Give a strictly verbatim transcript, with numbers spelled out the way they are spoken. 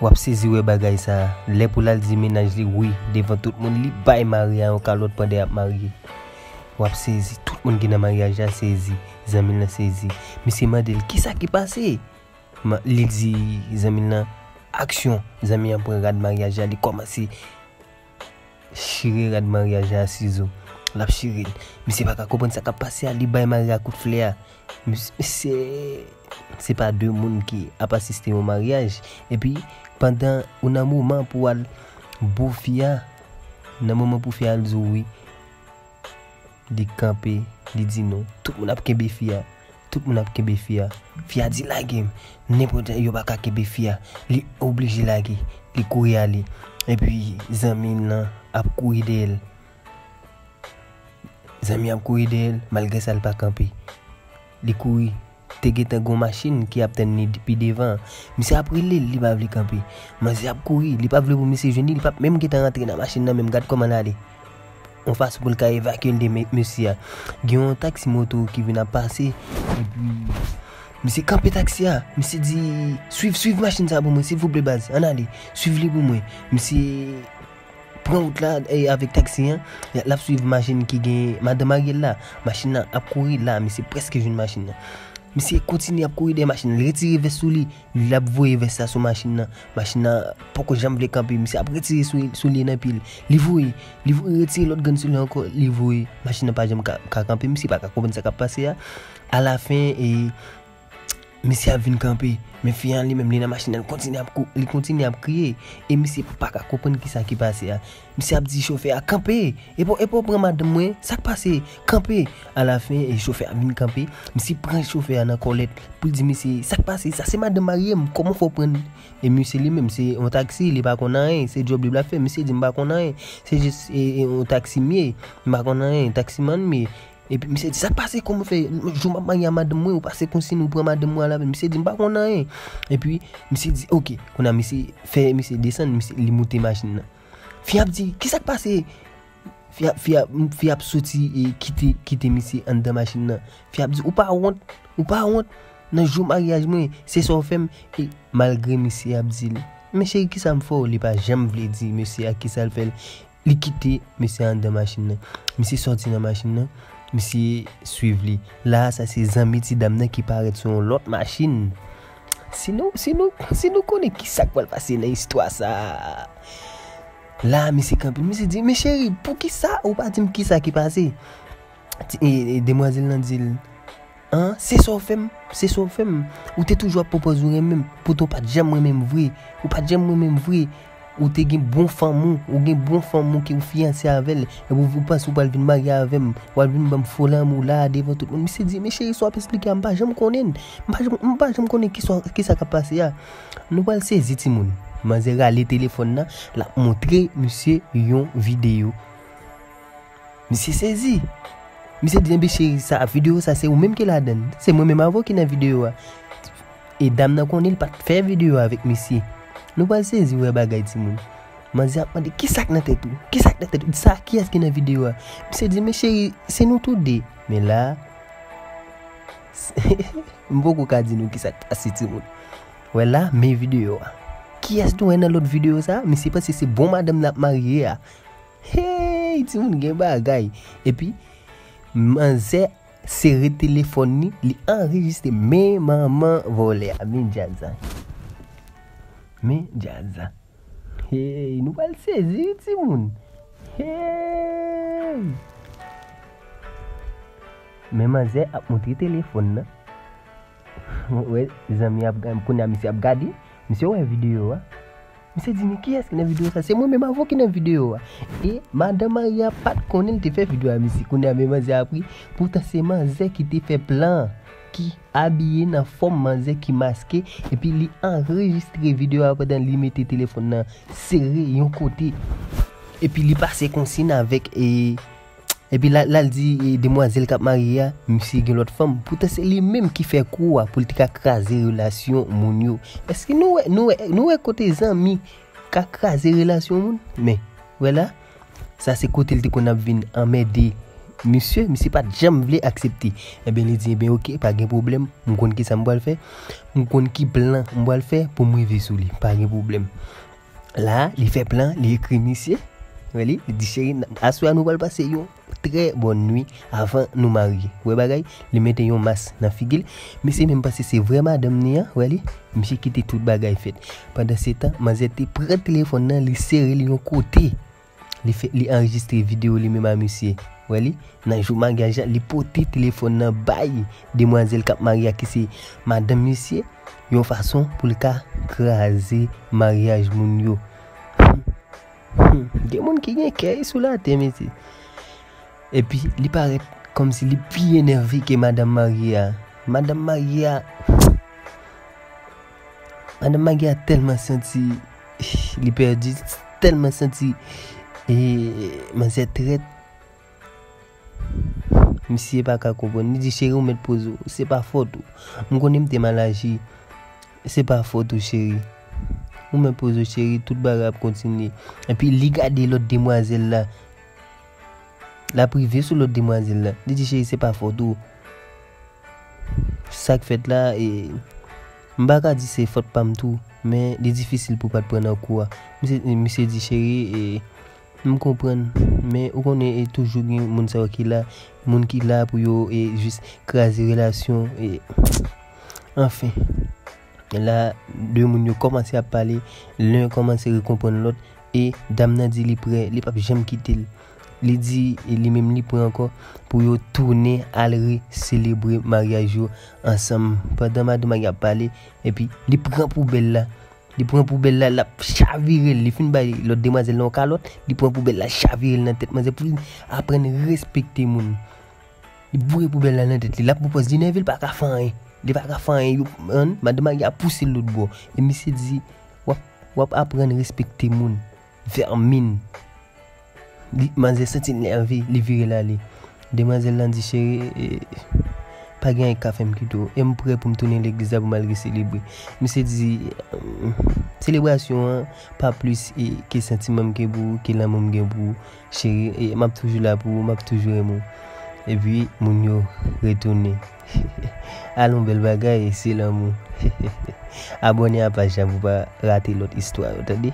W ap sezi wè bagay sa a. Lè pou l al di mennaj li wi, devan tout moun, li bay mari a yon kalòt pandan y ap marye. W ap sezi. Tout moun ki nan maryaj la sezi. Zanmi l lan sezi. Misye mande l, "Kisa ki pase?" Ma-, li di zanmi l lan, "Aksyon!" Zanmi an pran rad maryaj la, li kòmanse chire rad maryaj la a sizo. L ap chire l. Misye pa ka konprann sa k ap pase a, li bay mari a kout flè a. Mis-, se, se pa de moun ki ap asiste yon maryaj. Epi, pandan ou nan moman pou w al bo fi a, nan moman pou fi a al di w wi, li kanpe, li di non. Tout moun ap kenbe fi a. Tout moun ap kenbe fi a. Fi a di, "Lage m." Nenpòt jan, yo pa ka kenbe fi a. Li oblije lage. Li kouri ale. Epi, zanmi l lan ap kouri dèyè l. Zanmi ap kouri dèyè l, malgre sa l pa kanpe. Li kouri. Te gentan gon machin ki ap tann li pi devan. Misye ap rele l, li pa vle kanpe. Manzè ap kouri, li pa vle pou misye jwenn li, li p ap menm gentan rantre nan machin nan menm, gad kòman l ale. Yon fason pou l ka evakye l de me-, mesye a. Gen yon taksi moto ki vin ap pase, epi misye kanpe taksi a. Misye di, "Swiv, swiv machin sa pou mwen, silvouplè baz, ann ale, swiv li pou mwen." Misye pran wout la, e, avèk taksi an, l ap swiv machin ki gen madanm marye l la. Machin nan ap kouri la, misye prèske jwenn machin nan. Misye kontinye ap kouri dèyè machin nan, li retire vès sou li, l ap voye vès la sou machin nan. Machin nan poko janm vle kanpe, misye ap retire sou, sou li nan pye l. Li voye, li voye, retire lòt grenn sou li ankò, li voye. Machin nan pa janm ka, ka kanpe, misye pa ka konprann sa k ap pase a. Alafen, e, Misye ap vin kanpe, men fi an li menm, li nan machin nan, li kontinye ap kou-, li kontinye ap kriye. E misye pa ka konprann kisa ki pase a. Misye ap di chofè a, "Kanpe! Epa w, epa w pran madanm mwen? Sa k pase? Kanpe!" Alafen, e chofè a vin kanpe. Misye pran chofè a nan kòlèt pou l di misye, "Sa k pase? Sa se madanm marye m. Kòman w fè w pran l?" E misye li menm, se yon taksi, li pa konn anyen. Se djòb li l ap fè. Misye di, "M pa konn anyen. Se jis, e, e, yon taksi m ye. M pa konn anyen. Taksimann m ye." Epi misye di, "Sa k pase? Kòman w fè? Jou m ap marye a madanm mwen, ou pase konsiy, ou pran madanm mwen alapèn." Misye di, "M pa konn anyen." Epi misye di, "Oke." Kounye a misye fè misye desann, misye, li moute machin nan. Fi a ap di, "Kisa k pase?" Fi a, fi a, fi a ap soti e kite, kite misye anndan machin nan. Fi a ap di, "Ou pa wont? Ou pa wont? Nan jou maryaj mwen, se sa w fè m." E malgre misye ap di l, "Men cheri, kisa m fè w?" Li pa janm vle di mesye a kisa l fè l. Li kite mesye a anndan machin nan. Misye sòti nan machin nan. Misye swiv li. La a, sa se zanmi ti dam nan ki parèt sou yon lòt machin. Si nou, si nou, si nou konnen kisa k pral pase nan istwa sa a. La a, misye kanpe. Misye di, "Men cheri, poukisa ou pa di m kisa ki pase?" Ti, e, e, demwazèl lan di l, "An, se sa w fè m, se sa w fè m. Ou te toujou ap pran pòz ou renmen m, poutan w pa t janm renmen m vre. Ou pa t janm renmen m vre. Ou te gen bon fanm ou, ou gen bon fanm ou ke ou fiyanse avè l, epi w, ou panse w pral vin marye avè m, w al vin ban m fo lanmou la a devan tout moun." Misye di, "Men cheri, sa w ap esplike a, m pa janm konnen. M pa janm, m pa janm konnen kisa, kisa k ap pase a." Nou pral sezi timoun. Manzè rale telefòn nan, l ap montre misye yon videyo. Misye sezi. Misye di, "Enben cheri, sa, videyo sa se ou menm ki ladann. Se mwen menm avè w ki nan videyo a." E dam nan konnen li pa t fè videyo a avèk misye. Nou pral sezi wè bagay timoun. Manzè ap mande, "Kisa k nan tèt ou? Kisa k nan tèt ou? Di sa, kiyès ki nan videyo a?" Misye di, "Men cheri, se nou tou de." Men la, m poko ka di nou kisa k pase timoun. Wè la, men videyo a. Kiyès nou wè nan lòt videyo sa? Misye panse se bon madanm l ap marye a. Hey, timoun gen bagay. Epi, manzè sere telefòn li, li anrejistre men manman vòlè a. Men djaz la. Men djaz la. Hey, nou pral sezi, wi, timoun. Hey! Men manzè ap montre telefòn nan. Wè, zanmi ap, kounye a misye ap gade. Misye wè videyo a. Misye di, "Men kiyès ki nan videyo sa? Se mwen menm avè w ki nan videyo a." E madanm marye a pa t konnen l te fè videyo a misye. Kounye a men manzè ap ri. Poutan se manzè ki te fè plan an, ki abiye nan fòm manzè ki maske, epi li anrejistre videyo a pandan li mete telefòn nan sere yon kote. Epi li pase konsiy avèk, e, epi l al, l al di, e, demwazèl k ap marye a, misye gen lòt fanm. Poutan se li menm ki fè kou a pou l te ka kraze relasyon moun yo. Èske nou wè, nou wè, nou wè kote zanmi ka kraze relasyon moun? Men, wè la, sa se kote l te konn ap vin anmède misye, misye pa t janm vle aksepte. Ebyen, li di, ebyen, oke, pa gen pwoblèm, m konn ki sa m pral fè, m konn ki plan m pral fè pou m rive sou li, pa gen pwoblèm. La, li fè plan, li ekri misye. Wè li, li di, cheri, aswè a nou pral pase yon trè bòn nwi avan nou marye. Wè bagay, li mete yon mas nan figi l. Misye menm panse se vrè madanm ni an, wè li. Misye kite tout bagay fèt. Pandan se tan, manzè te pran telefòn nan, li sere li yon kote. Li fè, li anrejistre videyo li menm a misye. Wè li, nan jou maryaj la, li pote telefòn nan bay demwazèl k ap marye a, ki se madanm misye, yon fason pou l ka kraze maryaj moun yo. Hmm, gen moun ki gen kè sou latè, mesye. Epi, li parèt kòmsi li pi enève ke madanm marye a. Madanm marye a, madanm marye a tèlman santi li pèdi, tèlman santi, e, manzè trèt. Misye pa ka konprann. Li di, cheri, ou mèt poze w. Se pa fòt ou. M konnen m te mal aji. Se pa fòt ou, cheri. Ou mèt poze w, cheri. Tout bagay ap kontinye. Epi li gade lòt demwazèl la. L ap rive sou lòt demwazèl la. Li di, cheri, se pa fòt ou. Sa k fèt la, e, m pa ka di se fòt pa m tou, men li difisil pou w pa t pran nan kou a. Misye, misye di, cheri, e, m konprann, men ou konnen, e, toujou gen moun sa yo ki la, moun ki la pou yo, e, jis kraze relasyon, e, anfen. La, de moun yo kòmanse ap pale, len kòmanse rekonprann lòt, e dam nan di li prè, li p ap janm kite l. Li di, e, li menm li prè ankò pou yo tounen al reselebre maryaj yo ansanm. Pandan madanm ap pale, epi li pran poubèl la. Li pran poubèl la, l ap chavire l. Li fin bay lòt demwazèl la yon kalòt, li pran poubèl la, chavire l nan tèt manzè pou l aprann respekte moun. Li boure poubèl la nan tèt li. L ap pran pòz li nève, li pa ka fè anyen. Li pa ka fè anyen. Yo, an, madanm ap pouse l lòt bò. E misye di, w ap, w ap aprann respekte moun. Vèmin. Li, manzè santi l nève, li vire l ale. Demwazèl lan di, cheri, e, pa gen anyen k ka fè m kite w. E m prè pou m tounen legliz la pou m al reselebre. Misye di, selebrasyon an pa plis, e, ke santiman m gen pou ou, ke lanmou m gen pou ou. Cheri, e, m ap toujou la pou ou, m ap toujou renmen w. Epi, moun yo retounen. Alon bèl bagay, se lanmou. Abòne a paj la pou w pa rate lòt istwa yo, tande.